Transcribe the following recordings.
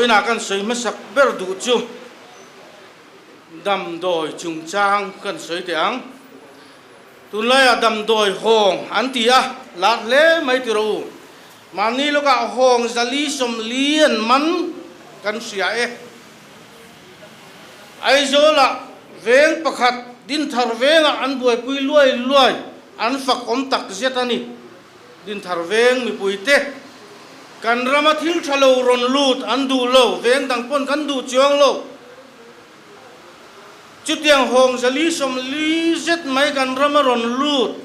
Vawiinah kan sawi hmasak ber duh chu damdawi chungchang kan sawi teh ang. Tunlaiah damdawi hawng an ti a, lar hle mai ti rawh u. Mahni lawkah hawng zali sawmli an man kan hria e. Aizawlah veng pakhat Dinthar vengah an buaipui luai luai an fak awm tak zet a ni. Dinthar veng mipuite kan rama thil tha lo rawn lut an duh lo, veng dang pawn kan duh chuang lo. Chutiang hawng zali 40 zet mai kan rama rawn lut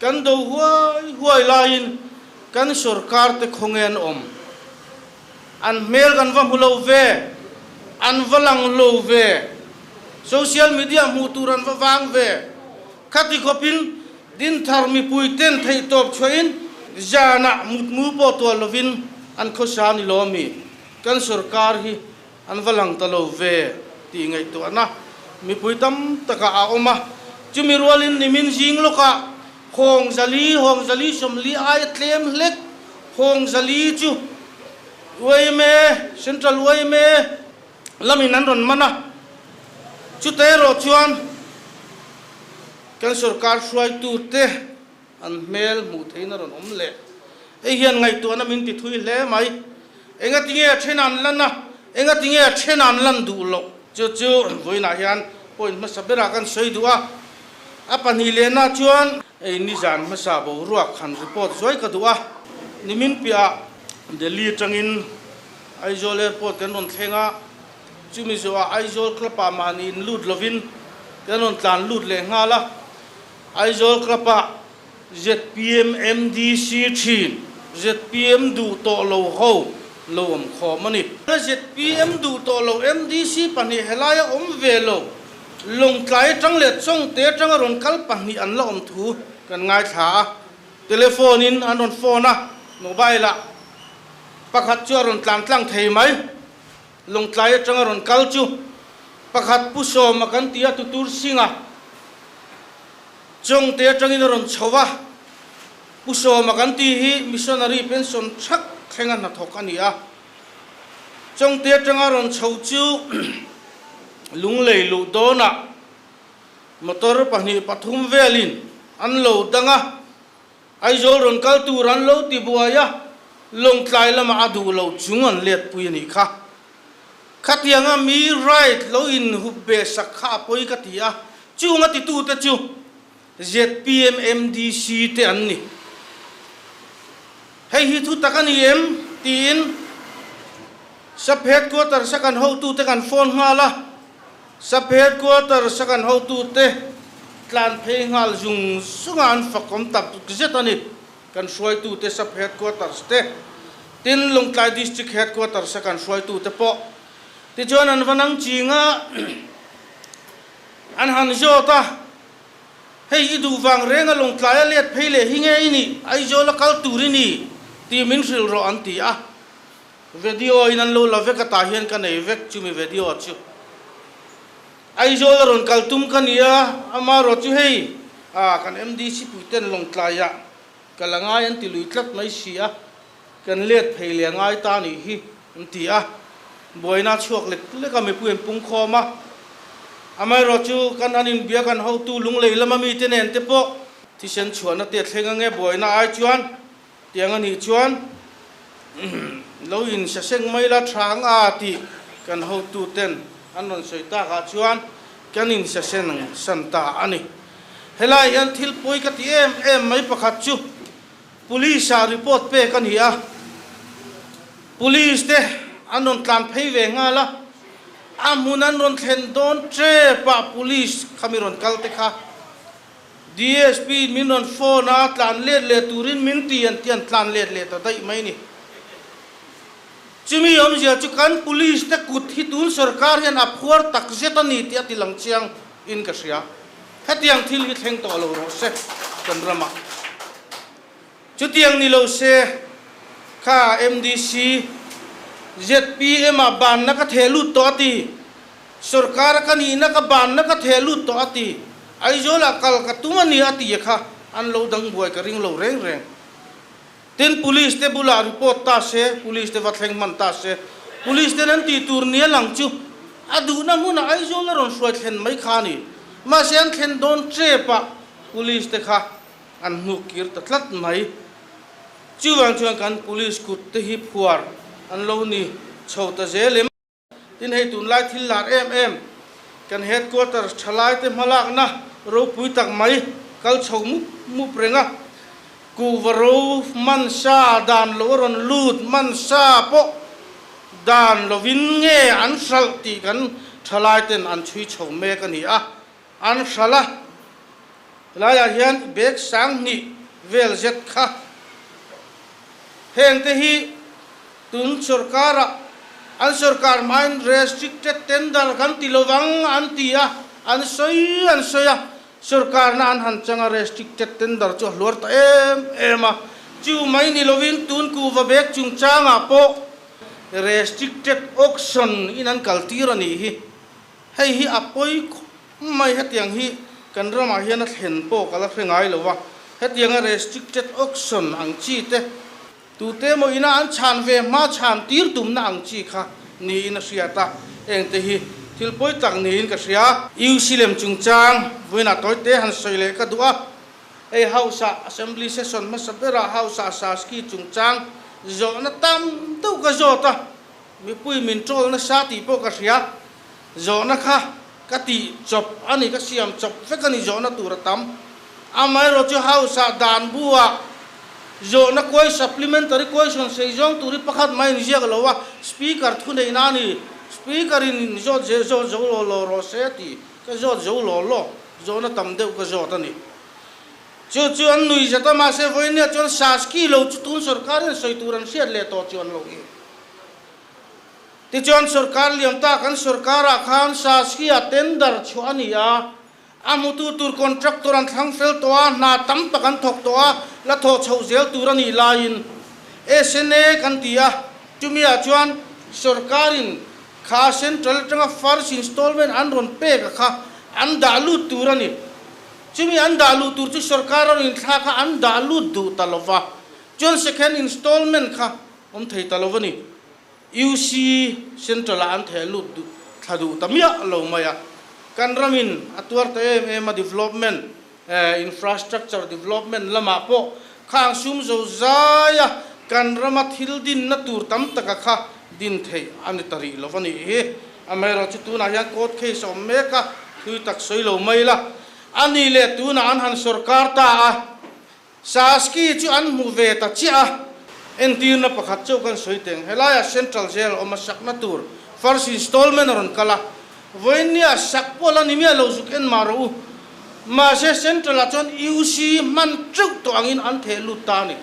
kan do huai huai laiin kan sorkar te khawnge an awm. An hmel kan va hmu lo ve, an va lang lo ve, social media hmuh tur an va vang ve. Khati khawpin Dinthar mipui ten theihtawp chhuahin zanah mutmu pawh tuah lovin an khawsa ni lo ami? Kan sorkar hi an va lang ta lo ve tih ngaihtuahna mipui tam takah a awm a. Chumi rualin nimin zing lawkah hawng zali, hawng zali 40 aia tlem hlek hawng zali chu yma, Central yma lamin an rawn man a. Chutah erawh chuan kan sorkar hruaitute an hmel hmuh theihin a rawn awm leh. Hei hian ngaihtuahna min ti thui hle mai. Enga tinge a then an lan a, enga tinge a then an lan duh loh? Chu chu vawiinah hian point hmasa berah kan sawi duh a. A pahnih lehna chuan ei nizan hmasa boruak han report zuai ka duh a. Nimin piahah Delhi atangin Aizawl Airport kan rawn thleng a, chumi zawhah Aizawl Club-ah mahni in lut lovin kan rawn tlan lut leh nghal a. Aizawl Club-ah Zpm MDC thin, zpm duh tawh lo ho lo awm khawm a ni. Zpm duh tawh lo MDC pahnih helaia awm ve lo, Lawngtlai atang leh Chawngte atanga rawn kal pahnih an la awm thu kan ngaithla a. Telephone in an rawn phone a, mobile ah pakhat chu a rawn tlan tlang thei mai. Lawngtlai atanga rawn kal chu pakhat Pu Sawma kan ti a, Tutur Singh-a. Chawngte atangin a rawn chho a, Pu Sawma kan tih hi missionary pension thak thlenga hnathawk a ni a. Chawngte atanga rawn chho chu Lunglei luh dawnah motor pahnih pathum velin an lo dang a, Aizawl rawn kal tur an lo ti buai a, Lawngtlai lamah a duh lo chung an letpui a nih kha. Khatianga mi right lo in hup ve sak kha a pawi ka ti a, chung a titute chu zpm MDC te an ni. Hei hi thu tak a ni em? tiin Sub Headquarters a kan hotute kan phone nghal a. Sub Headquarters a kan hotute tlan phei nghal zung zung a, an fakawm tak zet a ni. Kan hruaitute Sub Headquarters te, tin Lawngtlai District Headquarters a kan hruaitute pawh tichuan an va nang ching a, an han zawt a, Hei i duh vang reng a Lawngtlai a let phei leh hi nge i nih, Aizawl a kal tur i ni tih min hrilh rawh an ti a. Video in an lo la vek a tah hian ka nei vek chumi video chu. Aizawl a rawn kal tum ka ni a, amaherawh chu hei ah kan MDC puiten Lawngtlai ah ka la ngai an ti lui tlat mai si a, kan let phei leh ngai ta nih hi an ti a, buaina chhuak lek lek a mipui an pung khawm a, amaherawh chu kan han inbia kan hotu lunglei lama mite nen te pawh thisen chhuahna te a thleng ange buaina ai chuan Tiang a nih chuan lo in sa seng mai la tha ang a tih kan hotu ten an rawn sawi tak ah chuan kan in sa seng san ta a ni. Helai hian thil pawi ka ti em em mai pakhat chu Police ah report pek a ni a, Police te an rawn tlan phei ve nghal a, a hmun an rawn thlen dawn tep ah Police khami rawn kal te kha DSP in min rawn phone a, tlan let leh turin min ti an ti an tlan let leh ta daih mai ni. Chumi awmzia chu kan police te kut hi tun sorkar hian a phuar tak zet a ni tih a ti lang chiang in ka hria. Hetiang thil hi thleng tawh lo rawh se kan ramah. Chutiang ni lo se kha MDC zpm ah banna ka theh lut tawh a ti. Sorkar a ka nihna ka banna ka theh lut tawh a ti. Aizawl ah kal ka tum a ni a ti kha an lo dang buai ka ring lo reng reng. Tin police te bulah report ta se, police te va thleng hman ta se. Police ten an tih tur nia lang chu a duhna hmunah Aizawl a rawn hruai thlen mai kha a ni. Mahse an thlen dawn tep ah Police te kha an hnuk kir ta tlat mai. Chuvang chuan kan Police kut te hi phuar an lo ni chho ta zel em? Tin hei tunlai thil lar em em kan headquarters thalai te hmalakna ropui tak mai kal chho mup mup reng a, kuhva ro man sa dan lo a rawn lut man sa pawh dan lovin nge an hralh tih kan thalai ten an chhui chho mek a ni a, an hralh a. Helaiah hian bag 2000 vel zet kha heng te hi Tun sorkarah an sorkar hmain restricted tender kan ti lovang an ti a, an sawi an sawi a, sorkarna an han chang a restricted tender chu a hluar ta em em a, chu mai ni lovin tun kuhva bag chungchangah pawh restricted auction in an kal tir a nih hi. Hei hi a pawi khawp mai, hetiang hi kan ramah hian a thlen pawh ka la hre ngai lo a, hetianga restricted auction ang chi te Tute emaw ina an chhan ve hma chhan tir tumna ang chi kha niin a hriat a, engte hi thil pawi tak niin ka hria. UC lem chungchang vawiinah tawite han sawi leh ka duh a, hei House-ah Assembly Session hmasa berah House-ah Saski chungchang zawhna tam deuh ka zawt a, mipui min troll nasa tih pawh ka hria, zawhna kha ka tih chawp a ni, ka siam chawp vek a ni zawhna tur a tam. Amaherawh chu House-ah dan bu-ah zawhna kuai supplementary question sei zawng tur hi pakhat mai inziak lo a, Speaker thu neihna a ni, Speaker-in zawt zel zawt zo law law rawh se a ti, ka zawt zo law law, zawhna tam deuh ka zawt a ni. Chu chu an nui zat a, mahse vawinia chuan Saski lo chu tun sorkar hian sawi tur an hriat leh tawh chuan lo hi. Tichuan sorkar liam ta kan sorkarah khan Saskia tender chhuah a ni a, a hmutu tur contractor an thlang fel tawh a, hna tam tak an thawk tawh a, la thawh chhoh zel tur a nih laiin SNA kan ti a, chumiah chuan sorkarin kha central atanga first installment an rawn pek a kha an dah lut tur a ni. Chumi an dah luh tur chu sorkar a rawn inthlak a, an dah lut duh ta lova, chuan second installment kha awm thei ta lo a ni. UC Central ah an theh lut duh thla duh ta miah lo mai a. Kan ramin a tuar ta em em a development infrastructure development lamah pawh khang sum zo zai a kan rama thil dinna tur tam taka kha din theih a ni ta rih lo a nih hi. Amaherawhchu chu tunah hian court case a awm mek a, thui tak sawi lo mai la. A nih leh tunah an han sorkar ta a. Saski chu an hmu ve ta chiah a, entirna pakhat chauh kan sawi teng. Helaiah Central Jail awm a sakna tur first installment a rawn kal a, vawiinnia sak pawh la ni miah lo zuk en mah rawh u. Mahse Central ah chuan UC hman teuh tawh angin an theh lut ta a ni.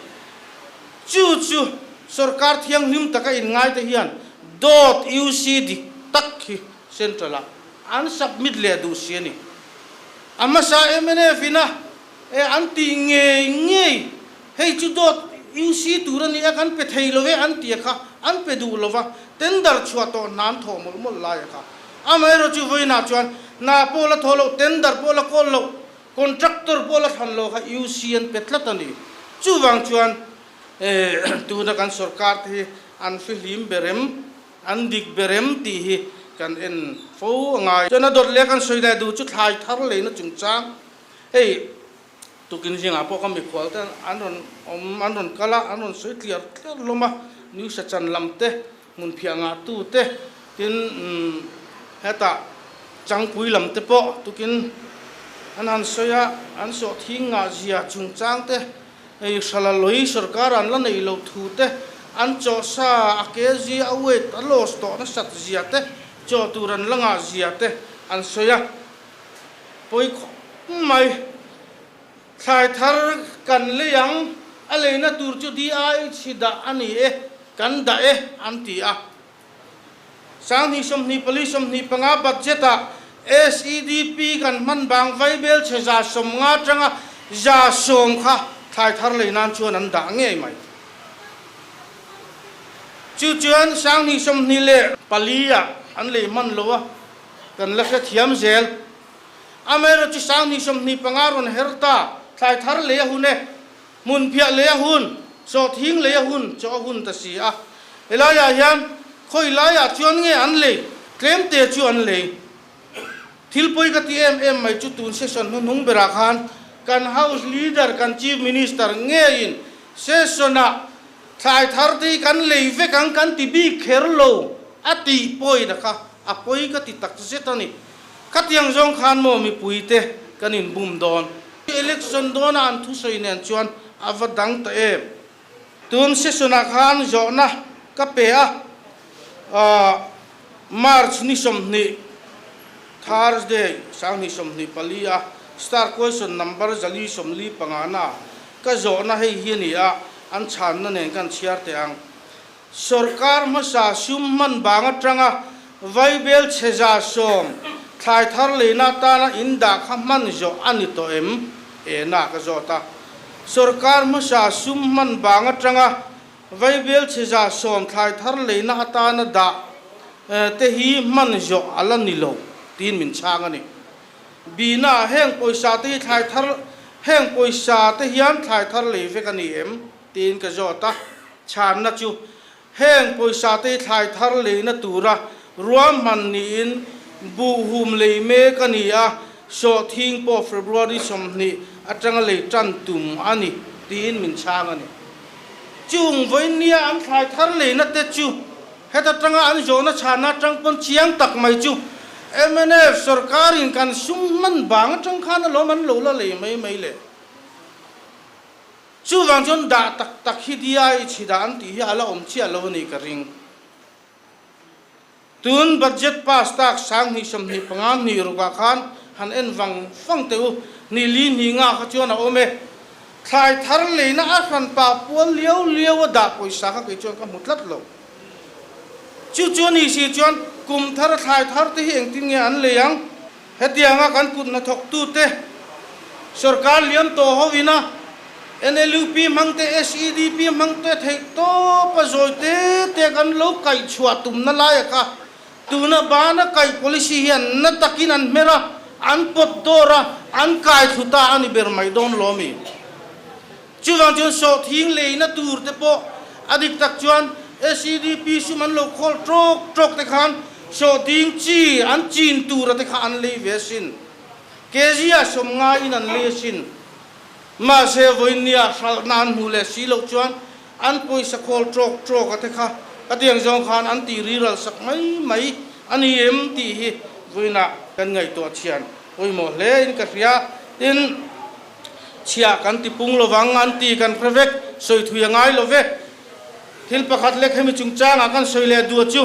Chu chu sorkar thianghlim taka inngai te hian dawt UC dik tak hi Central ah an submit leh duh si a ni. A hmasa mnf in a E an tih ngei ngei, hei chu dawt UC tur a ni a, kan pe thei lo e an ti a kha, an pe duh lo va, tender chhuah tawh hna an thawh mawlh mawlh lai a kha. Amaherawh chu vawiinah chuan hna pawh la thawh loh, tender pawh la kawl loh, contractor pawh la thlan loh kha UC an pe tlat a ni. Chuvang chuan tuna kan sorkar te hi an fihlim berem, an dik berem tih hi kan en fo a ngai. Chuan a dawt leh kan sawi leh duh chu thlai thar leina chungchang Hei tukin zingah pawh ka mikhual te an rawn awm, an rawn kal a, an rawn sawi tliar tliar hlawm a, Newsa chan lam te, hmun phiah ngah tu te, tin hetah changpui lam te pawh tukin an han sawi a, an sawh thing ngah zia chungchang te, hei hrala lawi sorkar an la neih loh thu te, an chaw sa a kg a weight a loss tawh nasat zia te, chaw tur an la ngah zia te an sawi a. Pawi khawp mai. Thlai thar kan lei ang, a leina tur chu DIH dah a ni e, kan dah e an ti a. 2024 25 budget-ah SEDP kan hman bang vaibel chhe 150 atanga 100 kha thlai thar lei nan chuan an dah ngei mai. Chu chuan 2024-ah an lei hman lo a. Kan la hrethiam zel. Amaherawhchu 2025 rawn her ta, thlai thar lei a hun e, hmun phiah lei a hun, sawhthing lei a hun, chaw a hun ta si a. Helaiah hian Khawi laiah chuan nge an lei? Tlemte chu an lei. Thil pawi ka ti em em mai chu tun session hnuhnung berah khan kan House Leader, kan Chief Minister ngeiin session-ah thlai thar te hi kan lei vek ang kan ti bik kher lo a tih pawina kha a pawi ka ti tak zet a ni. Khatiang zawng khan maw mipuite kan inbum dawn? Election dawna an thusawi nen chuan a va dang ta em? Tun session-ah khan zawhna ka pe a, March ni 20, Thursday, 2024 a star question number 445 na ka zawhna hei hi a ni a, an chhanna nen kan chhiar teh ang. Sorkar hmasa sum hman bang atanga Vaibel chhe 100 thlai thar leina atana in dah kha hman zawh a ni tawh em? Ena ka zawt a. Sorkar hmasa sum hman bang atanga Vaibel chhe 100 thlai thar leina atana dah te hi hman zawh a la ni lo tiin min chhang a ni. Bina, heng pawisa te hi thlai thar heng pawisa te hian thlai thar lei vek a ni em? Tiin ka zawt a. Chhanna chu Heng pawisa te hi thlai thar leina tura ruahman niin buhhum lei mek a ni a, sawhthing pawh February 20 atanga lei tan tum a ni tiin min chhang a ni. Chung vawinia an thlai thar leina te chu heta tanga an zawhna chhana atang pawn chiang tak mai chu mnf sorkarin kan sum hman bang atang khan alawm an lo la lei mai mai le. Chuvang chuan dah tak tak hi diai chhi dah an tih hi a la awm chiah lo a nih ka ring. Tun budget pass tak 2025 hnih rukah khan han en vang vang teh u, hnih li hnih nga kha chuan a awm e. Thlai thar leina a hran pa pual liau liau a dah pawisa kha kei chuan ka hmu tlat lo. Chu chu a nih si chuan kum thar thlai thar te hi engtin nge an lei ang? Hetianga kan kut hnathawktute sorkar liam tawh ho ina NLUP hmang te, SEDP hmang te theih tawp a zawi te te kan lo kaih chhuah tumna laia kha tuna bana kaih policy hian na takin an hmer a, an pawt dawr a, an kai thlu ta a ni ber mai dawn lo mi. Chuvang chuan sawhthing leina tur te pawh a dik tak chuan SEDP sum an lo khawl tawk tawk te khan sawhthing chi an chin tura te kha an lei ve asin. Kg ah 50 in an lei asin. Mahse vawinia hralhna an hmuh leh si loh chuan an pawisa khawl tawk tawk a te kha khatiang zawng khan an tih riral sak mai mai a ni em tih hi vawiinah kan ngaihtuah thian pawimawh hle in ka hria. Tin. Chhiah kan ti pung lovang an ti kan hre vek, sawi thui a ngai lo ve. Thil pakhat lek hemi chungchangah kan sawi leh duh chu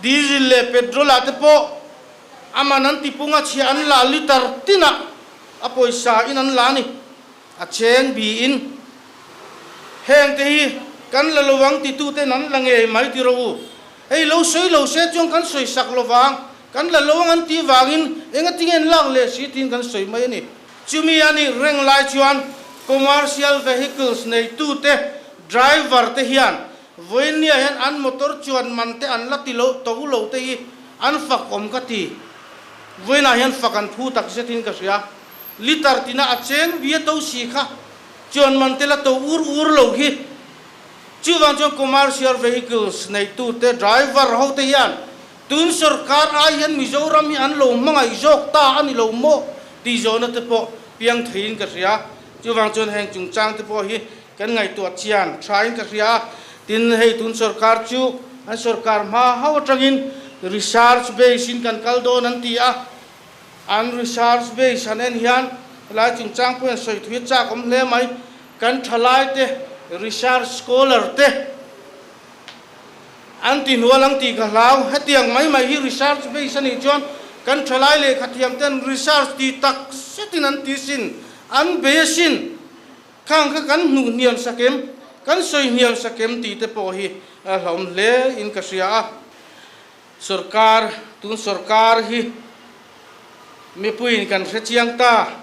diesel leh petrol ah te pawh a man an ti pung a, chhiah an la liter tinah a pawisa in an la a ni, a cheng bi in. Heng te hi kan la lovang tituten an la ngei mai ti rawh u. Hei lo sawi lo se chuan kan sawi sak lovang, kan la lo ang an tih vangin engatinge an lak leh si tiin kan sawi mai a ni. Chumi a nih reng lai chuan commercial vehicles neitute driver te hian vawinia hian an motor chuan man te an la ti lo to lo te hi an fak awm ka ti. Vawiinah hian fak an phu tak zetin ka hria. Liter tina a cheng bia to si kha chuan man te la to ur ur lo hi. Chuvang chuan commercial vehicles neitute driver ho te hian Tun sorkar ai hian Mizoram hi an lo hmangaih zawk ta a ni lo maw tih zawhna te pawh piang theiin ka hria. Chuvang chuan heng chungchang te pawh hi kan ngaihtuah chian thain ka hria a. Tin, hei tun sorkar chu an sorkar hma ho atangin research base in kan kal dawn an ti a. An research base han en hian helai chungchang pawh hian sawi thui a chak awm hle mai. Kan thalai te, research scholar te, An ti hnual ang tih ka hlau. Hetiang mai mai hi research base a nih chuan kan thalai lehkhathiam ten research ti tak setin an ti sin, an bei asin. Khang kha kan hnuh hniam sak em, kan sawi hniam sak em tih te pawh hi a hlauhawm hle in ka hria a. Sorkar, tun sorkar hi mipuiin kan hre chiang ta.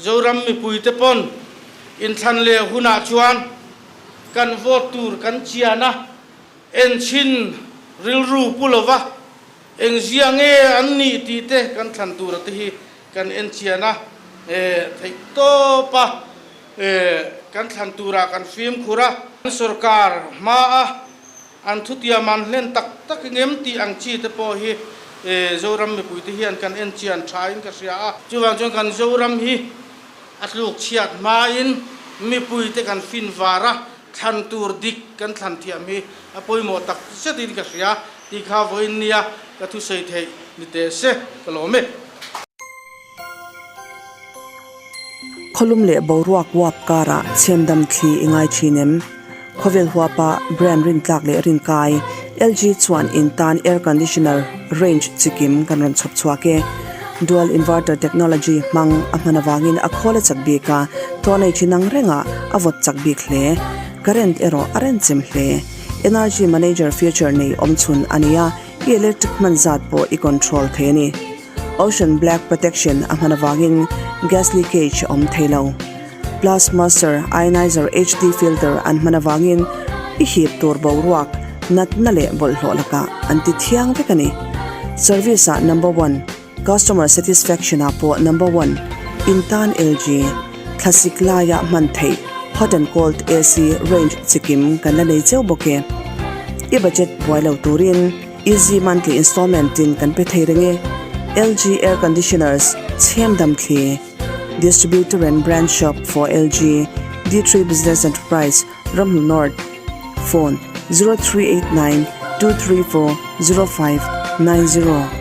Zoram mipuite pawn inthlan leh hunah chuan kan vote tur kan chian a, enchhin rilru pu lova engzia nge an nih tih te kan thlan tura te hi kan en chian a, theih tawp a kan thlan turah kan fimkhur a. Sorkar hmaa. An thutiam an hlen tak tak ngem tih ang chi te pawh hi Zoram mipuite hian kan en chian thain ka hria a. Chuvang chuan kan Zoram hi a tluk chhiat hmain mipuite kan fin var a, thlan tur dik kan thlan thiam hi a pawimawh tak zetin ka hria tih kha vawiin nia ka thusawi theih ni teh se ka lawm e. Khawlum leh boruak uap karah chhemdam thli i ngai thin em? Khawvel huapa brand rintlak leh rinkai LG chuan in tan air conditioner range chikim kan rawn chhawp chhuak e. Dual inverter technology hmang a hman avangin a khawl a chak bik a, thaw nei thin ang rengah a vawt chak bik hle. Current erawh a renchem hle. Energy manager feature nei awmchhun a ni a, i electric hman zat pawh i control thei a ni. Ocean Black Protection a hman avangin gas leakage a awm thei lo. Plus Master Ionizer HD Filter an hman avangin i hip tur boruak, natna leh bawlhhlawh lakah an ti thiang vek a ni. Service ah number one, Customer Satisfaction ah pawh number one, in tan LG, thlasik laia hman theih hot and cold AC range chikim kan la nei cheu bawk e. I budget buai lo turin. Easy monthly installment in kan pe thei reng e. LG Air Conditioners, Chhemdam Thli, Distributor and Branch Shop for LG, D3 Business Enterprise, Ramhnu North, Phone, 0389 234 0590.